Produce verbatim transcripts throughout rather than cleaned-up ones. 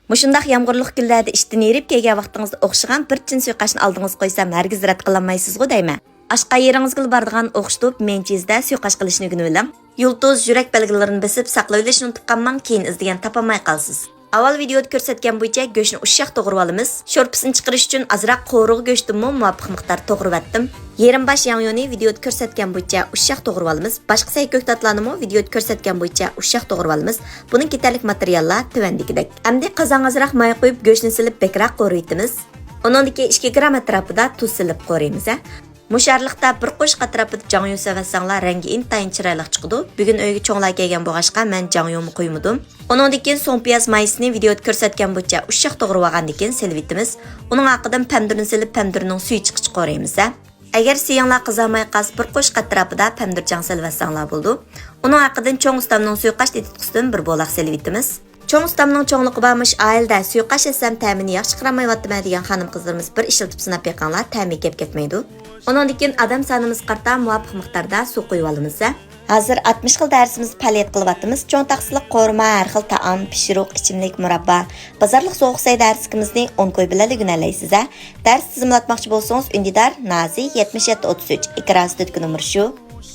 مۇشۇنداق يامغۇرلۇق كۈنلەردە ئىشتىن ھېرىپ كەلگەن ۋاقتىڭىزدا ئوخشىغان بىر چىن سۇيىقاشنى ئالدىڭىزغا قويسام ھەرگىز رەت قىلالمايسىزغۇ دەيمەن. ئاشقا يېرىڭىزگىلا بارىدىغان ئوخشىتىپ مېنچىزدە سۇيىقاش قىلىشنى ئۆگىنىۋېلىڭ. يۇلتۇز، يۈرەك بەلگىلىرىنى بېسىپ ساقلىۋېلىشنى ئۇنتۇپ قالماڭ، كېيىن ئىزدىگەن تاپالماي قالىسىز. ئاۋۋال ۋىدېئودا كۆرسەتكەن بويىچە گۆشنى ئۇششاق توغرىۋالىمىز. شورپىسىنى چىقىرىش ئۈچۈن ئازراق قورۇغا گۆشتىنمۇ مۇۋاپىق مىقدار توغرىۋەتتىم. يېرىم باش ياڭيۇنى ۋىدېئودا كۆرسەتكەن بويىچە ئۇششاق توغرىۋالىمىز. باشقا سەي كۆكتاتلارنىمۇ ۋىدېئودا كۆرسەتكەن بويىچە ئۇششاق توغرىۋالىمىز. بۇنىڭ كېتەرلىك ماتېرىياللار تۆۋەندىكىدەك. ئەمدى قازانغا ئازراق ماي قۇيۇپ، گۆشنى سېلىپ بەكرەك قورۇيتىمىز. ئۇنىڭدىن كېيىن ئىككى گرام ئەتراپىدا تۇز سېلىپ قورۇيمىز. مۇشۇ ئارىلىقتا بىر قوشۇق ئەتراپىدا جاڭيۇ سېلىۋەتسەڭلار رەڭگى ئىنتايىن چىرايلىق چىقىدۇ. بۈگۈن ئۆيگە چوڭلار كەلگەن بولغاچقا مەن جاڭيۇمۇ قۇيمىدىم. ئۇنىڭدىن كېيىن سوڭ پىياز مايسىنى ۋىدېئودا كۆرسەتكەن بويىچە ئۇششاق توغرىۋالغاندىن كېيىن سېلىۋېتىمىز. ئۇنىڭ ئارقىدىن پەمدۈرنى سېلىپ پەمدۈرنىڭ سۈيى چىققىچە قورۇيمىز. ئەگەر سۈيۈڭلار قىزارماي قالسا بىر قوشۇق ئەتراپىدا پەمدۈر جاڭ سېلىۋەتسەڭلار بولىدۇ. ئۇنىڭ ئارقىدىن چوڭ ئۇستامنىڭ سۇيۇقاش تېتىتقۇسىدىن بىر بولاق سېلىۋېتىمىز. چوڭ ئۇستامنىڭ چوڭلۇقى بار مۇشۇ ئائىلىدە سۇيۇقاش ئەتسەم تەمىنى ياخشى چىقىرالمايۋاتىمەن دېگەن خانىم-قىزلىرىمىز بىر ئىشلىتىپ سىناپ بېقىڭلار، تەمى كەپ كەتمەيدۇ. ئۇنىڭدىن كېيىن ئادەم سانىمىزغا قارىتا مۇۋاپىق مىقداردا سۇ قۇيۇۋالىمىز. ھازىر ئاتمىش خىل دەرسىمىزنى پەئالىيەت قىلىۋاتىمىز. چوڭ تاخسىلىق قورۇما، ھەر خىل تائام، پىشۇرۇق، ئىچىملىك، مۇراببا، بازارلىق سوغۇق سەي دەرسلىكىمىزنى ئون كوي بىلەن ئۆگىنەلەيسىز. دەرس تىزىملاتماقچى بولسىڭىز، ئۈندىدار، نازى، يەتمىش يەتتە ئوتتۇز ئۈچ، ئېكران ئۈستىدىكى نومۇر شۇ.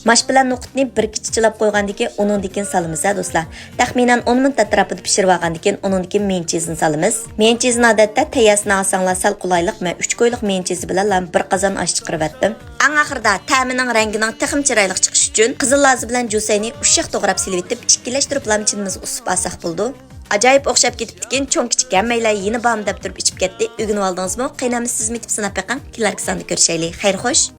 ماش بىلەن نوقۇتنى بىر كېچە چىلاپ قويغاندىن كېيىن ئۇنىڭدىن كېيىن سالىمىز ھە دوستلار. تەخمىنەن ئون مىنۇت ئەتراپىدا پىشۇرۇۋالغاندىن كېيىن ئۇنىڭدىن كېيىن مېنچىزنى سالىمىز. مېنچىزنى ئادەتتە تەييارسىنى ئالساڭلار سەل قولايلىق، مەن ئۈچ كويلۇق مېنچىزى بىلەن بىر قازان ئاش چىقىرىۋەتتىم. ئەڭ ئاخىرىدا تەمىنىڭ رەڭگىنىڭ تېخىمۇ چىرايلىق چىقىشى ئۈچۈن قىزىل لازا بىلەن جۈسەينى ئۇششاق توغراپ سېلىۋېتىپ ئىككىلەشتۈرۈپلا چىنىمىزغا ئۇسۇپ ئالساق بولىدۇ. ئاجايىپ ئوخشاپ كېتىپتىكىن، چوڭ كىچىك ھەممەيلەن يېنى بارمۇ دەپ تۇرۇپ ئىچىپ كەتتى. ئۆگىنىۋالدىڭىزمۇ؟ قېنى ئەمدى سىزمۇ ئېتىپ سىناپ بېقىڭ. كېلەركى ساندا كۆرۈشەيلى. خەير خوش.